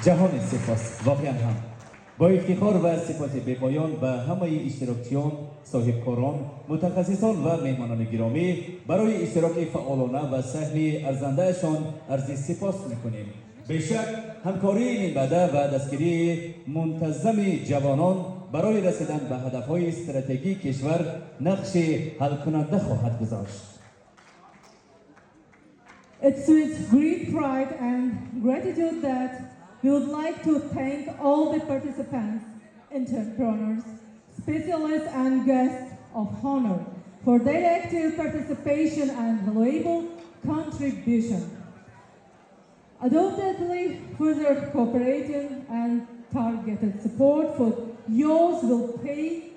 Ҷаҳони сипос. Воқеан ҳам бо ифтихор ва сипоси бепоён ба ҳамаи иштирокчиён, соҳибкорон, мутахассисон ва меҳмонони гиромӣ барои иштироки фаъолона ва саҳми арзандаашон арзи сипос мекунем. Бешак, ҳамкории минбаъда ва дастгирии мунтазами ҷавонон барои расидан ба ҳадафҳои стратегии кишвар нақши ҳалкунанда хоҳад гузошт. It's with great pride and gratitude that we would like to thank all the participants, entrepreneurs, specialists, and guests of honor for their active participation and valuable contribution. Undoubtedly, further cooperation and targeted support for youth will play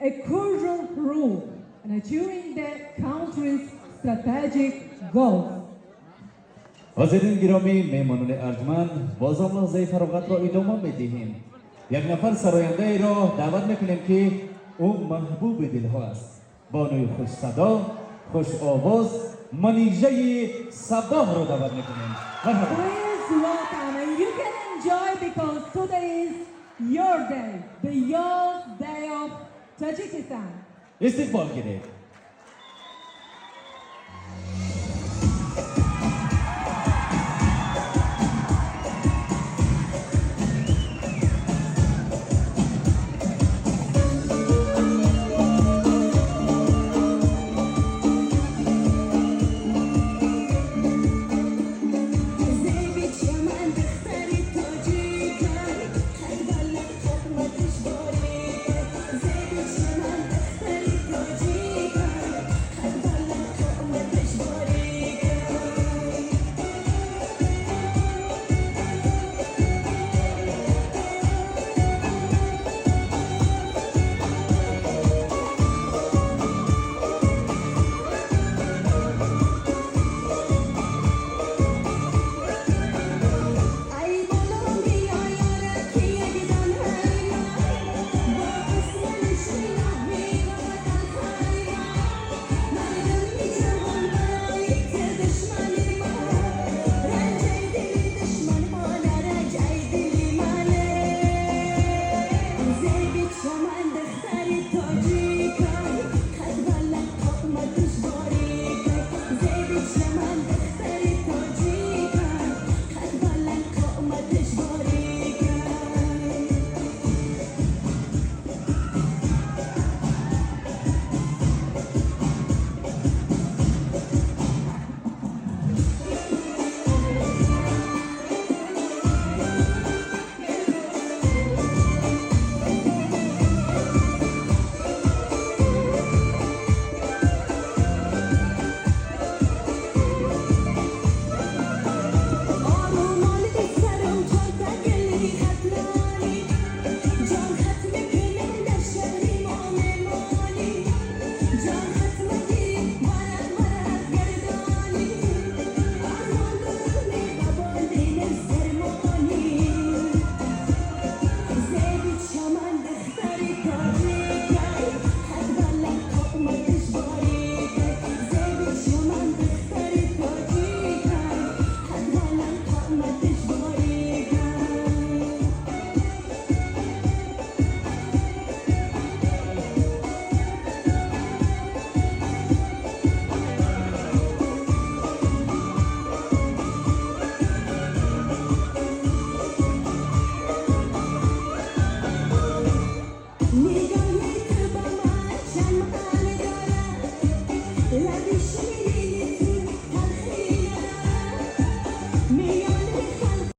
a crucial role in achieving the country's strategic goals. Ҳозирин гиромӣ, меҳмонони арҷманд, бозам лаҳзаи фароғатро идома медиҳем. Як нафар сарояндаеро даъват мекунем, ки ӯ маҳбуби дилҳо аст. Бонуи хушсадо, хушовоз, Манижаи Сабоҳро даъват мекунем. Марҳабо. Please welcome, and you can enjoy because today is your day, the Youth Day of Tajikistan. Истиқбол гиред.